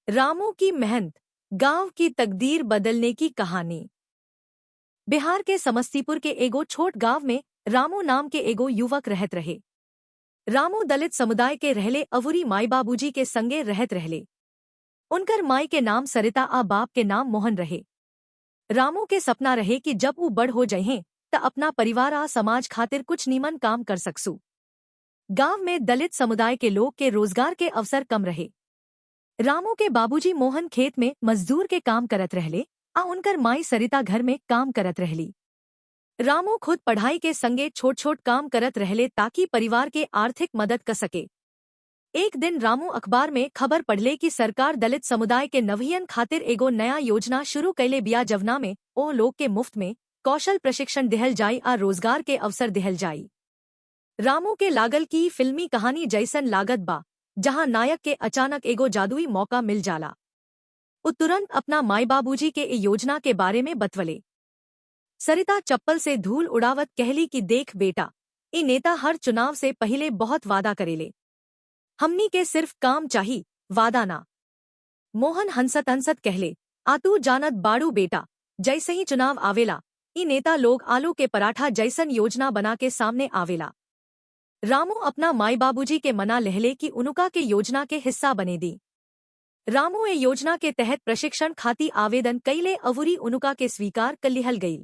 रामू की मेहनत, गांव की तकदीर बदलने की कहानी। बिहार के समस्तीपुर के एगो छोट गांव में रामू नाम के एगो युवक रहत रहे। रामू दलित समुदाय के रहले अवुरी माई बाबूजी के संगे रहत रहले। उनकर माई के नाम सरिता आ बाप के नाम मोहन रहे। रामू के सपना रहे कि जब ऊ बड़ हो जइहें त अपना परिवार आ समाज खातिर कुछ नीमन काम कर सकसू। गांव में दलित समुदाय के लोग के रोजगार के अवसर कम रहे। रामू के बाबूजी मोहन खेत में मजदूर के काम करत रहले आ उनकर माई सरिता घर में काम करत रहली। रामू खुद पढ़ाई के संगे छोट छोट काम करत रहले ताकि परिवार के आर्थिक मदद कर सके। एक दिन रामू अखबार में खबर पढ़ले कि सरकार दलित समुदाय के नवहियन खातिर एगो नया योजना शुरू कैले बिया, जवना में ओ लोग के मुफ्त में कौशल प्रशिक्षण दिहल जाई आ रोजगार के अवसर दिहल जाई। रामू के लागल की ई फिल्मी कहानी जैसन लागत बा, जहां नायक के अचानक एगो जादुई मौका मिल जाला। उ तुरंत अपना माई बाबूजी के ए योजना के बारे में बतवले। सरिता चप्पल से धूल उड़ावत कहली कि देख बेटा, ई नेता हर चुनाव से पहले बहुत वादा करेले, हमनी के सिर्फ काम चाही, वादा ना। मोहन हंसत हंसत कहले, आतू जानत बाड़ू बेटा, जैसे ही चुनाव आवेला ई नेता लोग आलू के पराठा जैसन योजना बना के सामने आवेला। रामू अपना माई बाबूजी के मना लहले कि उनुका के योजना के हिस्सा बने दी। रामू ए योजना के तहत प्रशिक्षण खाती आवेदन कैले अवुरी उनुका के स्वीकार कर लिहल गई।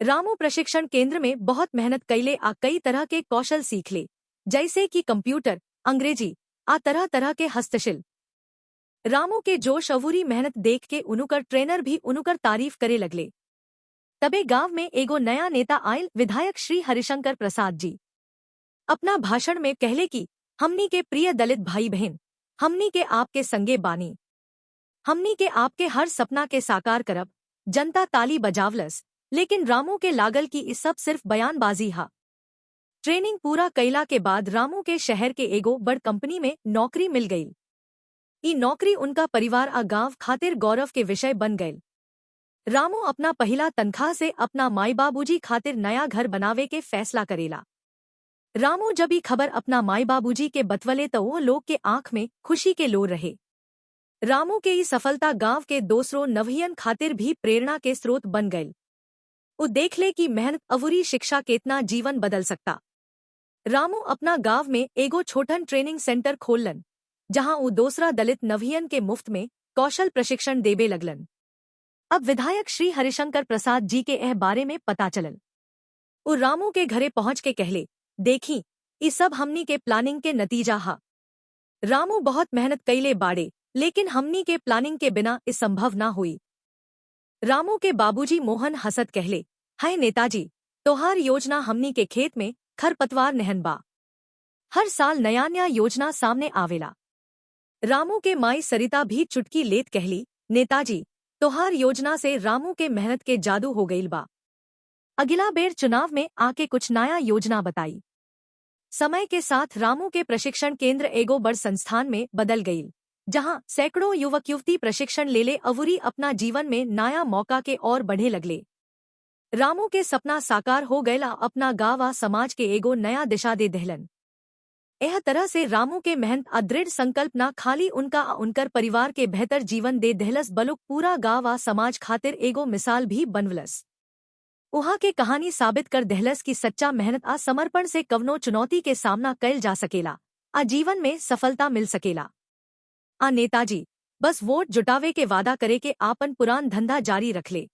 रामू प्रशिक्षण केंद्र में बहुत मेहनत कैले आ कई तरह के कौशल सीख ले, जैसे कि कंप्यूटर, अंग्रेजी आ तरह तरह के हस्तशिल्प। रामू के जोश अवुरी मेहनत देख के उनुकर ट्रेनर भी उनुकर तारीफ करे लगले। तबे गांव में एगो नया नेता आयल, विधायक श्री हरिशंकर प्रसाद जी। अपना भाषण में कहले कि हमनी के प्रिय दलित भाई बहन, हमनी के आपके संगे बानी, हमनी के आपके हर सपना के साकार करब। जनता ताली बजावलस, लेकिन रामू के लागल की इस सब सिर्फ बयानबाजी हा। ट्रेनिंग पूरा कैला के बाद रामू के शहर के एगो बड़ कंपनी में नौकरी मिल गई। ई नौकरी उनका परिवार आ गांव खातिर गौरव के विषय बन गई। रामू अपना पहला तनख्वाह से अपना माई बाबूजी खातिर नया घर बनावे के फैसला करेला। रामू जब ई खबर अपना माई बाबूजी के बतवले तो वो लोग के आंख में खुशी के लोर रहे। रामू के ई सफलता गांव के दूसरों नवहियन खातिर भी प्रेरणा के स्रोत बन गई। उ देख ले कि मेहनत अवुरी शिक्षा केतना जीवन बदल सकता। रामू अपना गांव में एगो छोटन ट्रेनिंग सेंटर खोलन, जहां उ दूसरा दलित नवहियन के मुफ्त में कौशल प्रशिक्षण देबे लगलन। अब विधायक श्री हरिशंकर प्रसाद जी के एह बारे में पता चलल। उ रामू के घरे पहुंच के कहले, देखी ई सब हमनी के प्लानिंग के नतीजा हा। रामू बहुत मेहनत कैले बाड़े, लेकिन हमनी के प्लानिंग के बिना इस संभव ना हुई। रामू के बाबूजी मोहन हसत कहले, हाय नेताजी, तोहार योजना हमनी के खेत में खरपतवार नहन बा, हर साल नया नया योजना सामने आवेला। रामू के माई सरिता भी चुटकी लेत कहली, नेताजी तोहार योजना से रामू के मेहनत के जादू हो गईल बा, अगला बेर चुनाव में आके कुछ नया योजना बताई। समय के साथ रामू के प्रशिक्षण केंद्र एगो बड़ संस्थान में बदल गई, जहां सैकड़ों युवक युवती प्रशिक्षण लेले अवुरी अपना जीवन में नया मौका के और बढ़े लगले। रामू के सपना साकार हो गयला, अपना गाँव आ समाज के एगो नया दिशा दे दहलन। एह तरह से रामू के मेहनत आ दृढ़ संकल्प ना खाली उनका आ उनकर परिवार के बेहतर जीवन दे दहलस, बलुक पूरा गाँव आ समाज खातिर एगो मिसाल भी बनवलस। उहा के कहानी साबित कर दहलस की सच्चा मेहनत आ समर्पण से कवनो चुनौती के सामना कैल जा सकेला आ जीवन में सफलता मिल सकेला। आ नेताजी बस वोट जुटावे के वादा करे के आपन पुरान धंधा जारी रखले।